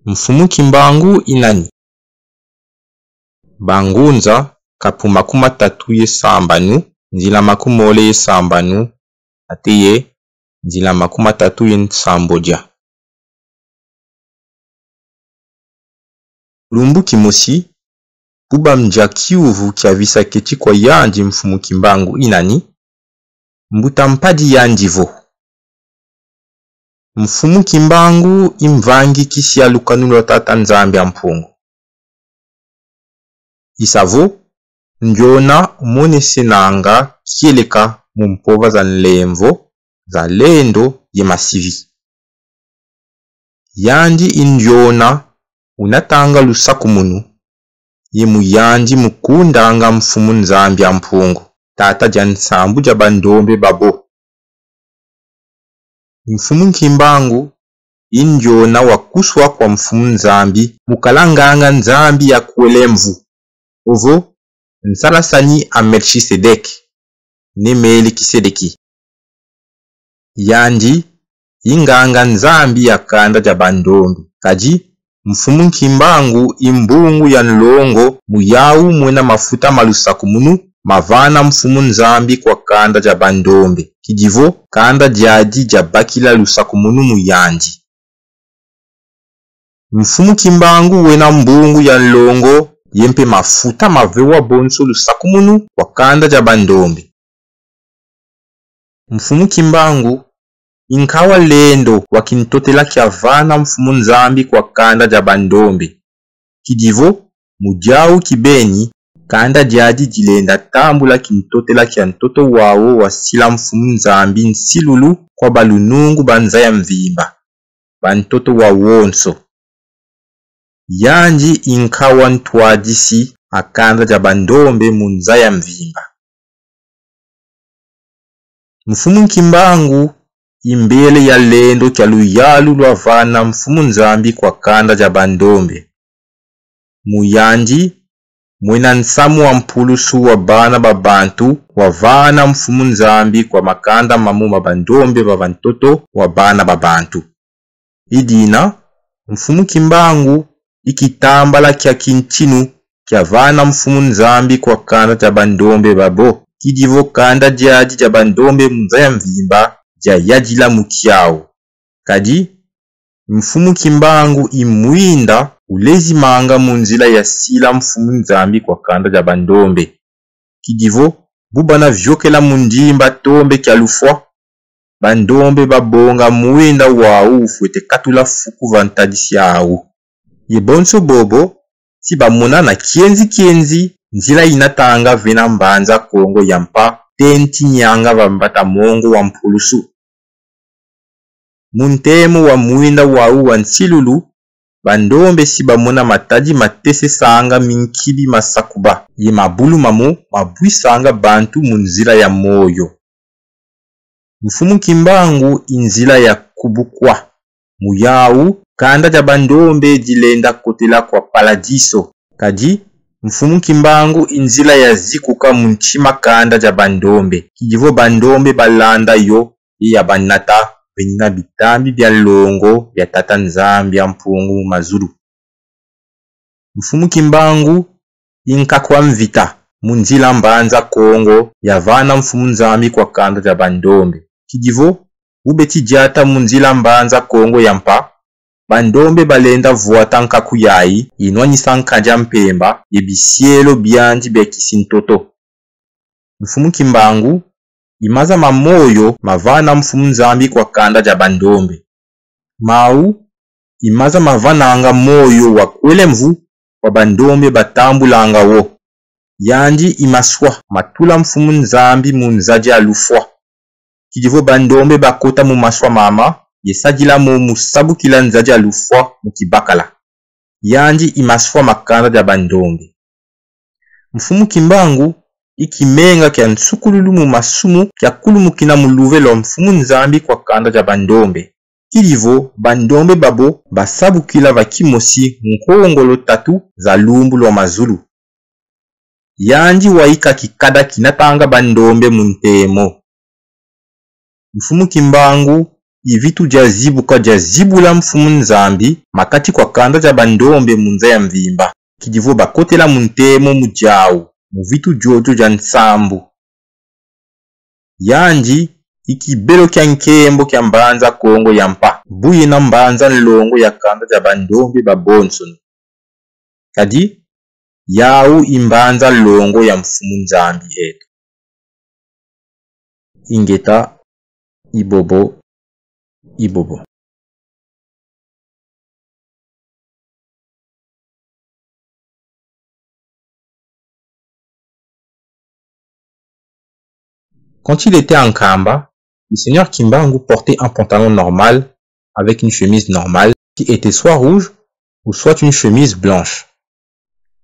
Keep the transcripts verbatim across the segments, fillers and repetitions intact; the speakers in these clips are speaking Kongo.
Mfumu Kimbangu i nani? Bangunza, kapu makumatatu ye sambanu, nzila makumole ye sambanu, ate ye nzila makumatatu ye nsambodia. Lumbu kimosi, bu bamdia kiuvu kia Visaketi kwa yandi Mfumu Kimbangu i nani, mbuta mpadi yandi vo: Mfumu Kimbangu i mvangi kisi ya lukanu lwa Tata Nzambi a Mpungu. I sa vo ndiona umonesenanga kieleka mu mpova za nlemvo, za lendo ye masivi. Yandi i ndiona unatanga lusakumunu, ye mu yandi mu kundanga Mfumu Nzambi a Mpungu, tata dia nsambu dia bandombe babo. Mfumu Kimbangu i ndiona wa kuswa kwa Mfumu Nzambi mu kala nganga Nzambi ya kwele mvu, ovo nsalasani a Melchisedeki, ne Melikisedeki. Yandi i nganga Nzambi ya kanda dia bandombe. Kadi Mfumu Kimbangu i mbungu ya nlongo mu yau mwena mafuta ma lusakumunu mavana Mfumu Nzambi kwa kanda dia bandombe, kidi vo kanda diadi diabakila lusakumunu mu yandi. Mfumu Kimbangu wena mbungu ya nlongo, ye mpe mafuta mavewa bonso lusakumunu kwa kanda dia bandombe. Mfumu Kimbangu i nkawa lendo wa kintotela kia vana Mfumu Nzambi kwa kanda dia bandombe, kidi vo mu diau kibeni, kanda diadi dilenda tambula kintotela kia ntoto wau wasila Mfumu Nzambi nsilulu kwa balunungu ba nza ya mvimba, bantoto wawonso. Yandi i nkawa ntwadisi a kanda dia bandombe mu nza ya mvimba. Mfumu Kimbangu i mbele ya lendo kia luyalu lwa vana Mfumu Nzambi kwa kanda dia bandombe. Mu yandi, mwena nsamu wa mpulusu wa bana ba bantu wavana Mfumu Nzambi kwa makanda mamu ma bandombe ba bantoto wa bana ba bantu. I dina, Mfumu Kimbangu i kitambala kia kintinu kia vana Mfumu Nzambi kwa kanda dia bandombe babo, kidi vo kanda diadi dia bandombe mu nza ya mvimba diayadila mu kiau. Kadi Mfumu Kimbangu i mwinda ulezimanga mu nzila ya sila Mfumu Nzambi kwa kanda dia bandombe. Kidi vo bu bana viokela mu ndimba tombe kia lufwa, bandombe babonga mwinda wau ufwete katula fuku va ntadisi au. Ye bonso bobo, si bamona na kienzi kienzi nzila inatanga vena Mbanza Kongo ya mpa, tenti nyanga va mbata mongo wa mpulusu. Mu ntemo wa mwinda wau wa nsilulu, bandombe si bamona matadi matesesanga minkibi ma sakuba, ye mabulu mamu mabwisanga bantu mu nzila ya moyo. Mfumu Kimbangu i nzila ya kubukwa. Mu yau, kanda dia bandombe dilenda kotela kwa paladiso. Kadi, Mfumu Kimbangu i nzila ya zikuka mu ntima kanda dia bandombe, kidi vo bandombe balanda yo, ye yabanata veni na bitambi bia nlongo bia Tata Nzambi a Mpungu mu mazulu. Mfumu Kimbangu i nkaku a mvita mu nzila Mbanza Kongo yavana Mfumu Nzambi kwa kanda dia bandombe. Kidi vo bu beti diata mu nzila Mbanza Kongo ya mpa, bandombe balenda vwata nkaku yayi, inwanisa nkadi a mpemba ye bisielo biandi bia kisi ntoto. Mfumu Kimbangu i maza ma moyo mavana Mfumu Nzambi kwa kanda dia bandombe. Mau i maza mavananga moyo wa kwele mvu kwa bandombe batambulanga wo. Yandi i maswa matula Mfumu Nzambi mu nza dia lufwa. Kidi vo bandombe bakota mu maswa mama, ye sadila mo mu sabukila nza dia lufwa mu kibakala. Yandi i maswa ma kanda dia bandombe. Mfumu Kimbangu i kimenga kia nsukululu mu masumu kiakulumukina mu luve lwa Mfumu Nzambi kwa kanda dia bandombe. Kidi vo bandombe babo basabukila va kimosi nkongolo tatu za lumbu lwa mazulu. Yandi waika kikada kinatanga bandombe mu ntemo. Mfumu Kimbangu i vitu dia zibuka dia zibula Mfumu Nzambi makati kwa kanda dia bandombe mu nza ya mvimba. Kidi vo bakotela mu ntemo mu diau, mu vitu diodio dia nsambu. Yandi i kibelo kia nkembo kia Mbanza Kongo ya Mpa, bu yena Mbanza Nlongo ya kanda dia bandombe babonsono. Kadi, yau i Mbanza Nlongo ya Mfumu Nzambi eto. Ingeta, ibobo, ibobo. Quand il était à Nkamba, le seigneur Kimbangu portait un pantalon normal avec une chemise normale qui était soit rouge ou soit une chemise blanche.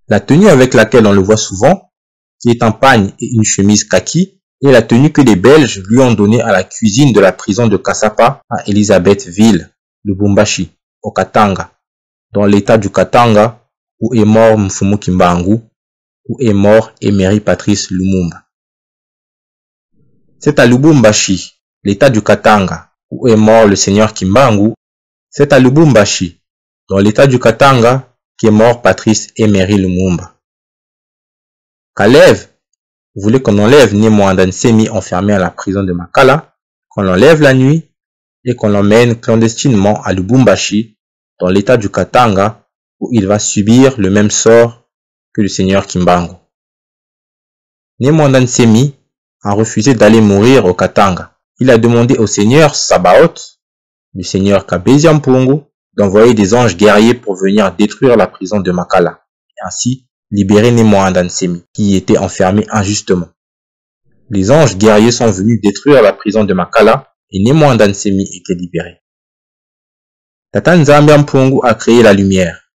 La tenue avec laquelle on le voit souvent, qui est un pagne et une chemise kaki, est la tenue que les Belges lui ont donnée à la cuisine de la prison de Kasapa à Elisabethville, Lubumbashi, au Katanga, dans l'état du Katanga, où est mort Mfumu Kimbangu, où est mort Emery Patrice Lumumba. C'est à Lubumbashi, l'état du Katanga, où est mort le seigneur Kimbangu. C'est à Lubumbashi, dans l'état du Katanga, qu'est mort Patrice Emery Lumumba. Kalev voulait qu'on enlève Ne Muanda Nsemi enfermé à la prison de Makala, qu'on l'enlève la nuit et qu'on l'emmène clandestinement à Lubumbashi, dans l'état du Katanga, où il va subir le même sort que le seigneur Kimbangu. Ne Muanda Nsemi a refusé d'aller mourir au Katanga. Il a demandé au seigneur Sabaoth, le seigneur Kabezia Mpungu, d'envoyer des anges guerriers pour venir détruire la prison de Makala et ainsi libérer Ne Muanda Nsemi, qui y était enfermé injustement. Les anges guerriers sont venus détruire la prison de Makala et Ne Muanda Nsemi était libéré. Tata Nzambi a Mpungu a créé la lumière.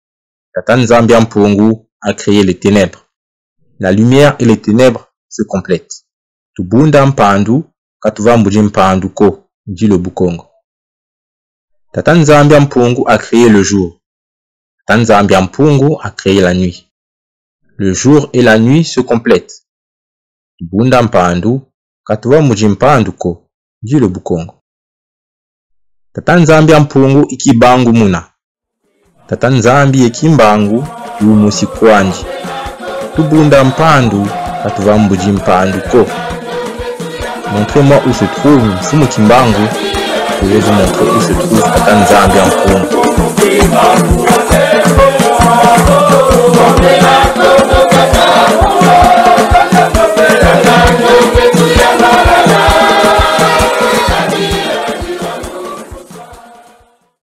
Tata Nzambi a Mpungu a créé les ténèbres. La lumière et les ténèbres se complètent. Tubunda mpandu, ka tuvambudi mpandu ko, dit le Bukongo. Tata Nzambi a Mpungu a créé le jour. Tata Nzambi a Mpungu a créé la nuit. Le jour et la nuit se complètent. Tubunda mpandu, ka tuvambudi mpandu ko, dit le Bukongo. Tata Nzambi a Mpungu i Kimbangu muna. Tata Nzambi ye Kimbangu i u mosi kwandi. Tubunda mpandu, ka tuvambudi mpandu ko. Montrez-moi où se trouve Mfumu Kimbangu, je vais vous montrer où se trouve Tata Nzambi a Mpungu.